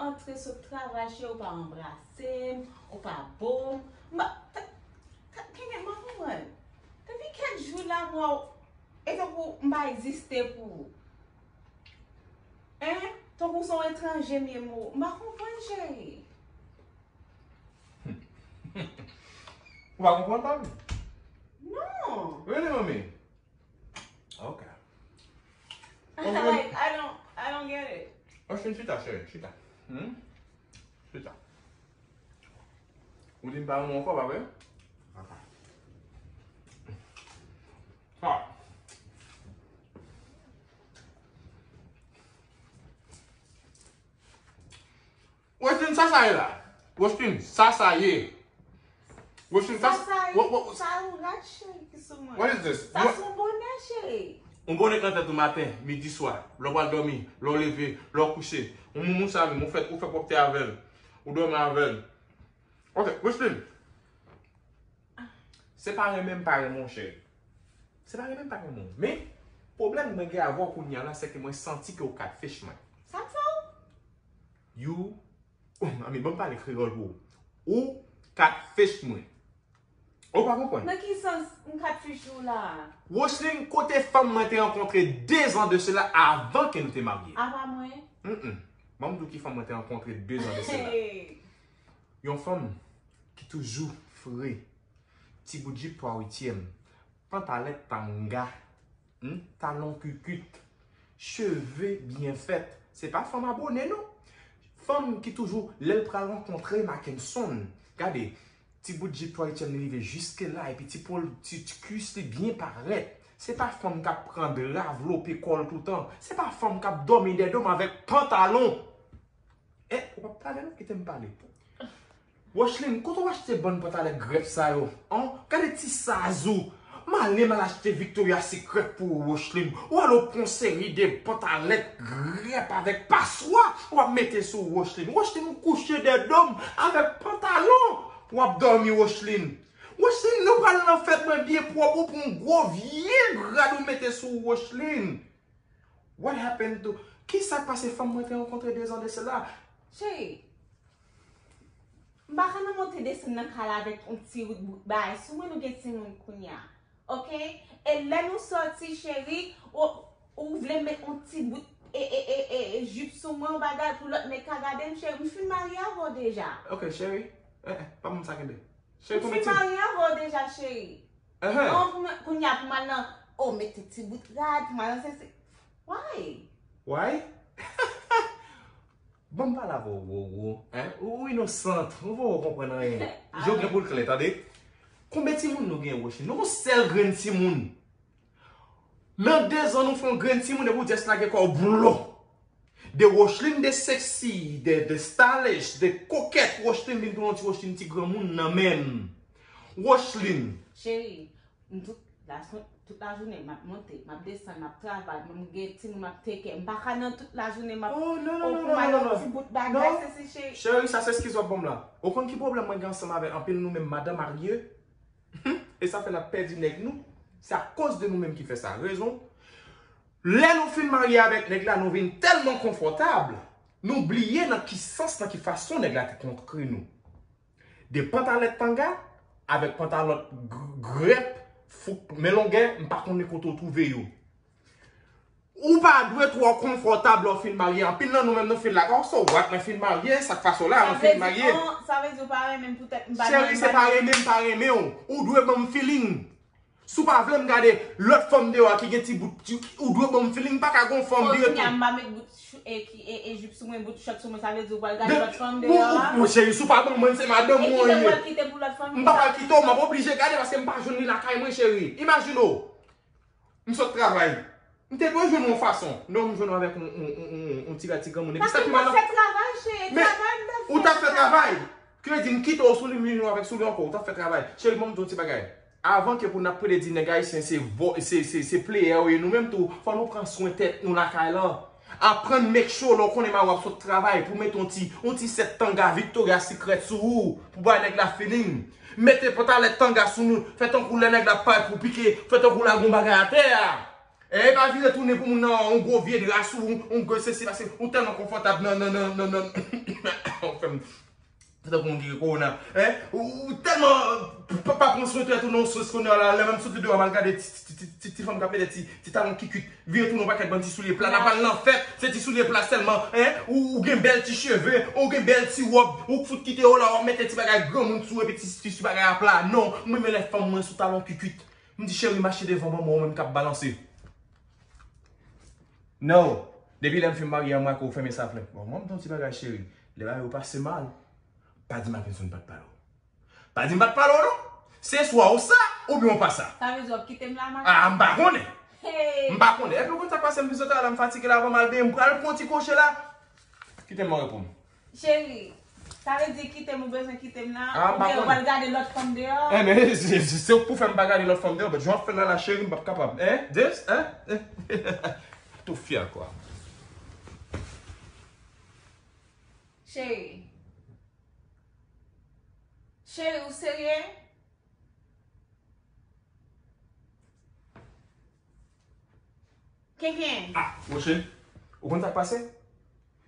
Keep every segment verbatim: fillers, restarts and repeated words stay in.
Antre sot travay, cheri, ou pa anbrase m, ou pa bo m. M pa, ta, ta, kenken, m pa konprann. Depi kèk jou la, m wè w, e tankou m pa egziste pou ou. Hein? Tankou se yon etranje m ye, m, m pa konprann, cheri. Ou pa konprann, pa vre? Non. Really, manmi? Ok. Like, I don't, I don't get it. Ocean, chita, cheri, chita. Hmm? Chita. Ou di m pa renmen w ankò, pa vre? Ok. Ah. Roseline, sa sa ye la? Roseline, sa sa ye? Roseline, sa Sa sa ye? what, what, Sa yon rad, cheri, ki sou mwen. What is this? Sa What- se yon bonè, cheri. Yon bonè k nan tèt ou maten, midi, swa, lè w pral dòmi, lè w leve, lè w kouche. Yon moumoun sa menm, ou fè, ou fè pwòpte avè l. Ou dòmi avè l. Ok, Roseline. Se pa renmen m pa renmen w, cheri. Se pa renmen m pa renmen w. Men, pwoblèm mwen gen avè w kounye a la, se ke mwen santi ke w catfish mwen. Sa m fè w? You, oh, I mean, ban m pale kreyòl pou ou. Ou catfish mwen. Ou pa konprann? Nan ki sans m catfish ou la? Roseline, kote fanm mwen te rankontre de zan de sela avan ke nou te marye? Apa mwen? Mm-mm. Ban m di w ki fanm mwen te rankontre de zan de sela. Hey. Yon fanm ki toujou fre. Ti bout jip twa uityèm. Pantalèt tanga. Hmm? Talon kikit. Cheve byen fèt. Se pa fanm abone, non. Fanm ki toujou, lè l pral rankontre Mackenson. Gade, ti bout jip twa uityèm li rive jiske la, epi ti pol, ti, ti kuis li byen parèt. Se pa fanm k ap pran dra vlope kò l toutan. Se pa fanm k ap dòmi dèdòm avèk pantalon. Eh, ou pa pale non, kite m pale. Roseline, kote w achte bann pantalèt grèp sa yo? An? Gade ti saz ou. M ale m al achte Victoria's Secret pou ou, Roseline. Ou ale w pran seri de pantalèt grèp avèk paswa. W ap mete sou ou, Roseline. Roseline, ou kouche dèdòm avèk pantalon. W ap dòmi, Roseline. Roseline, nou pral nan fèt mwen byen pwòp, ou pran gwo vye rad ou mete sou ou, Roseline. What happened to? Kisa k pase fanm mwen te rankontre de zan de sela? Cheri, m pa ka nan monte desann nan kay la avèk yon ti bout bagay sou mwen, nou gen timoun kounye a. Ok? E lè nou sòti, cheri, ou, ou vle met yon ti bout e, e, e, e, e jip sou mwen, yon bagay pou lòt nèg ka gade m, cheri, m fin marye avè w deja. Ok, cheri. Eh, eh, pa ban m sa kenbe. M Cheri, konbyen fin ti marye avè w deja, cheri. Ahan. An, pou mwen, kounye a pou m al nan, oh, mete ti bout rad, pou m al nan sesi. Why? Why? Ban m pale avè w, Roro. Hein? Ou inosant. Ou pa konprann anyen. Je w gen pou l klè, tande. Konbyen timoun nou gen, Roseline? Nou gon sèl grenn timoun. Nan de zan nou fè yon grenn timoun epi w just lage kò w blo. De Roseline de sexy, de, de stylish, de kokèt Roseline vin tounen yon ti Roseline ti granmoun nan men m. Roseline. Cheri, m tout la, tout la jounen, m ap monte, m ap desann, m ap travay, m gen timoun, m ap take care. M pa ka nan tout la jounen, m ap Oh, non, non, oh, non, pou m al non, yon non. Ti bout bagay, Non. Sesi, cheri. Cheri, sa se eskiz w ap ban m la. Ou konn ki pwoblèm mwen gen ansanm avèk anpil nou menm madan marye? E sa fè n ap pèdi nèg nou. Se akoz de nou menm ki fè sa. Rezon, lè nou fin marye avèk nèg la, nou vin tèlman konfòtab, nou bliye nan ki sans, nan ki fason nèg la te kontre nou. De pantalèt tanga avèk pantalòt gr- grèp, fouk, men longè, m pa konnen kote w twouve yo. Ou pa dwe twò konfòtab lè w fin marye. Anpil nan nou menm nou feel like, oh, so what, mwen fin marye, sa k pase w la, mwen fin marye. Sa vle di ou pa renmen m poutèt m pa Cheri, se pa renmen m pa renmen w. Ou dwe ban m feeling. Si w pa vle m gade lòt fanm deyò a ki gen ti bout, ti- ou dwe ban m feeling, pa ka gon fanm Bon, vire kounye a tou. M pa met bout ch- e ki- e- e jip sou mwen, bout chòt sou mwen, sa vle di ou pral gade Men- lòt fanm ou- deyò ou- a? Mon cheri, si w pa ban mwen, se madanm E mwen ki lè m ye. pral kite pou lòt fanm M pa pral kite w, m ap oblije gade paske m pa jwenn li lakay mwen, cheri. Imajine w. M sot travay. M te dwe jwenn w yon fason. Non, m jwenn w avèk yon, yon, yon, yon, yon ti rad ti granmoun. Epi sa Paske ki m ap mal. Fè travay, cheri. Men, Travay m t ap ou t ap fè travay. Ki vle di m kite w sou li, m vin w avèk sou li ankò, ou t ap fè travay. Cheri, ban m di w yon ti bagay. Avan ke pou n ap plede di nèg ayisyen se vo- se se se player yo ye, nou menm tou, fò nou pran swen tèt nou lakay la. Aprann make sure lè w konnen madanm w ap sot travay pou mete yon ti, yon ti sèt tanga Victoria's Secret sou ou, pou bay nèg la feeling. Mete pantalèt tanga sou nou, fè tankou lè nèg la parèt pou pike, fè tankou l al gon bagay atè a. E pa vire tounen pou moun nan yon gwo vye dra sou ou, yon gwo sesi, paske ou tèlman konfòtab nan, nan, nan, nan, nan, ou fè m, se tankou moun ki gen kowona, en? Ou, ou tèlman pa, pa pran swen tèt ou nan yon sans kounye a la, lè menm soti deyò m al gade ti, ti, ti, ti, ti fanm k ap mete ti, ti talon kikit, vire tounen yon pakèt bann ti soulye pla, n ap al nan fèt, se ti soulye pla sèlman, en? Ou, ou gen bèl ti cheve, ou gen bèl ti wòb, ou fout kite yo la, w ap mete ti bagay granmoun sou ou, epi ti, ti, ti bagay a pla. Non, mwen renmen lè fanm mwen sou talon kikit. M di, cheri, mache devan manman w menm k ap balanse. No. Depi lè m fin marye a, mwen ak ou fèmen sa flèt. Bon, mwen m di yon ti bagay, cheri. Lè bagay yo pase mal, pa di Mackenson pa t pale w. Pa di m pa t pale w, non. Se swa w sa, oubyen w pa sa. Sa vle di w ap kite m la, Mackenson? Ah, m pa konnen. Hey! M pa konnen. Epi w konn sa k pase, m fin sot la, m fatige la, avan m al benyen, m pral pran ti koche la. Kite m mare pou m. Cheri, sa vle di kite m, ou bezwen kite m nan? Ah, m pa konnen. Oubyen w pral gade lòt fanm deyò? Eh, men, se, se, se ou k pou fè m pa gade lòt fanm deyò, but jan w ap fè l la, la, cheri, m p ap kapab. Hein? This? Hein? Tou fia, kwa. Cheri. Cheri, ou serye? Kenken. Ah, monchè, ou konn sa k pase?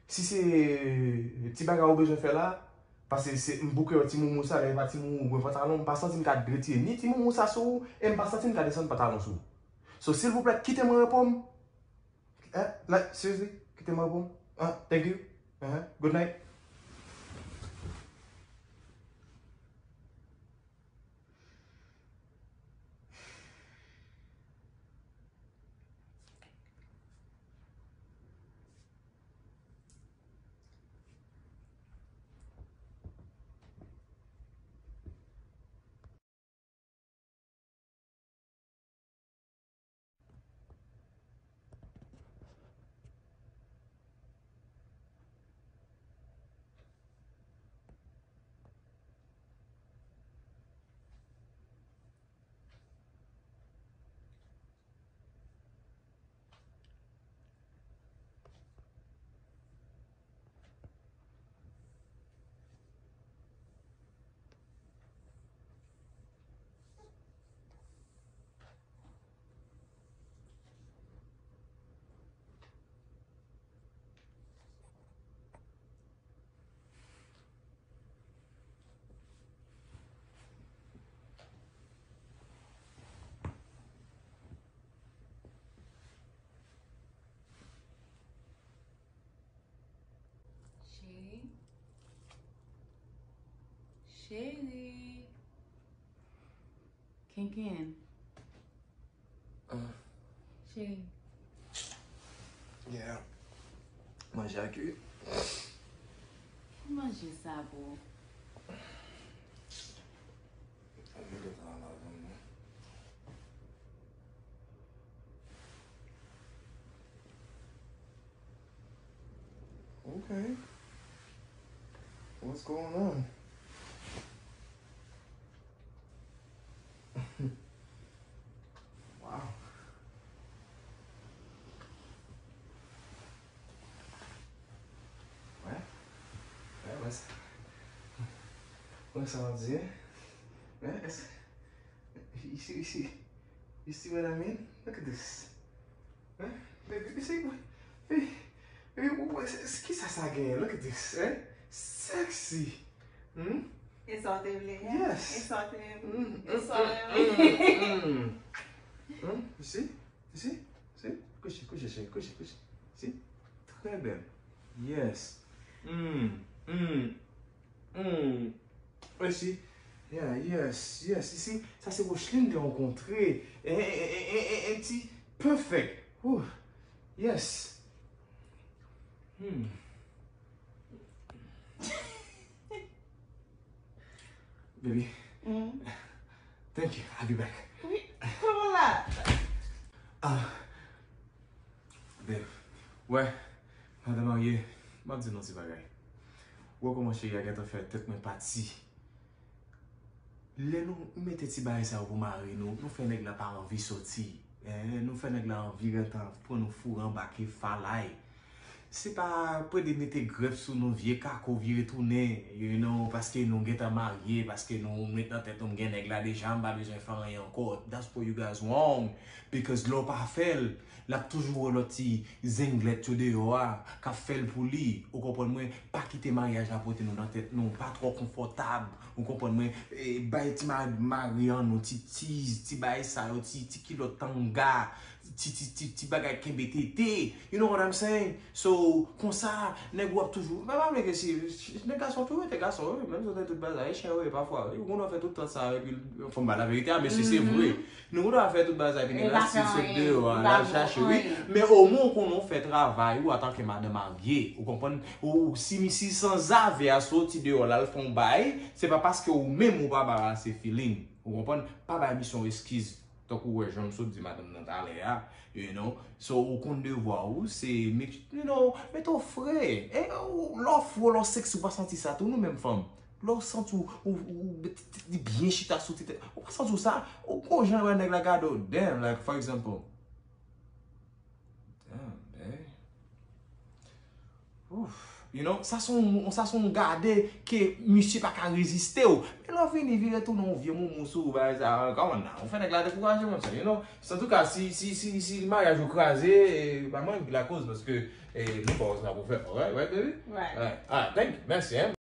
Si se ti bagay ou bezwen fè la, paske se, m bouke wè ti moumou sa, lè e pa ti moumou, mwen pantalon, m pa santi m ka retire ni ti moumou sa sou ou, e m pa santi m ka desann pantalon sou ou. So, silvouplè, kite mwen repo m. Eh, like, seriously, kite mwen repo m. Ah, thank you. Uh-huh. Good night. Cheri. Cheri. Kenken. Ah. Cheri. Yeah. Manje a ki. Ki manje sa, boo? Mwen gentan al lavan mwen. Okay. What's going on? Wow. Wè. Wè, wè sa. Wè sa w ap di. Wè, èske, you see, you see, you see what I mean? Look at this. Hein? Baby, you see, baby, baby, what, what, kisa sa genyen? Look at this, hein? Sexy. Hmm? E sa w te vle, hein? Yes. E sa w te vle. Hmm, hmm, hmm, hmm, hmm. Hmm? You see? You see? See? Kouche, kouche, cheri, kouche, kouche. See? Très belle. Yes. Hmm, hmm, hmm. Mèsi. Yeah, yes, yes. Isi, sa se Rocheline te rankontre. En, en, en, en, en, en ti perfect. Whew. Yes. Hmm. Baby. Mm. Thank you. I'll be back. Wi, kòman la? Ah. Babe, wè, madan marye, m ap di nou ti bagay. Wè kòman cheri a gentan fè tèt mwen pati. Lè nou mete ti bagay sa yo pou mari nou, nou fè nèg la pa anvi soti. Eh, nou fè nèg la anvi gentan pran nou foure anba ke falay. Se pa pou de mete grèf sou nou, vye kako vire tounen, you know, paske nou gentan marye, paske nou met nan tèt nou, "M gen nèg la deja, m pa bezwen fè anyen ankò." That's for you guys wrong. Because lè w pa fè l, l ap toujou wè lòt ti zenglèt yo deyò a, k ap fè l pou li. Ou konprann mwen? Pa kite maryaj la pote nou nan tèt nou. Pa twò konfòtab. Ou konprann mwen? E, bay ti ma-, mari an nou, ti tiz, ti bay sa yo, ti, ti kilòt tanga, ti, ti, ti, ti bagay kenbe tete. You know what I'm saying? So, konsa, nèg ou ap toujou, mwen pa vle ke si, si, nèg gason toujou rete gason, wi, menm si w te tout bagay, e chen yo ye pafwa, wi, ou konn fè tout tan sa, epi, fò m ba la verite a, mesye, se vre. Nou konn fè tout bagay, epi nèg la stil sot deyò a, l al chache, wi. Men omwen ou konnen w fè travay ou antanke madan marye, ou konprann? Ou, si misye sanzave a soti deyò la, l fè yon bay, se pa paske ou menm ou pa barase feeling, ou konprann? Pa bay misye yon eskiz. Tankou w wè jan m sot di madanm nan talè a, you know. So, ou konn devwa ou, se, make, you know, mete w fre. E, ou, lè w fre, lè w seksi, ou pa santi sa tou, nou menm fanm. Lè w santi w, ou, ou, ou, li byen chita sou ti tèt, ou pa santi w sa, ou gon jan wè nèg la gade w, damn, like, for example. Damn, babe. Ouf. You know, sa se yon, sa se yon gade ke misye pa ka reziste w. Men lè w vini vire tounen yon vye moumou sou ou, bagay sa, come on now. Ou fè nèg la dekouraje, monchè, you know. Antouka, si, si, si, si maryaj ou kraze, e, pa mwen ki lakoz, paske, e, nou pa wè sa pou fè, alright, right, baby? Right. Alright. Ah, thank you. Mèsi, hein.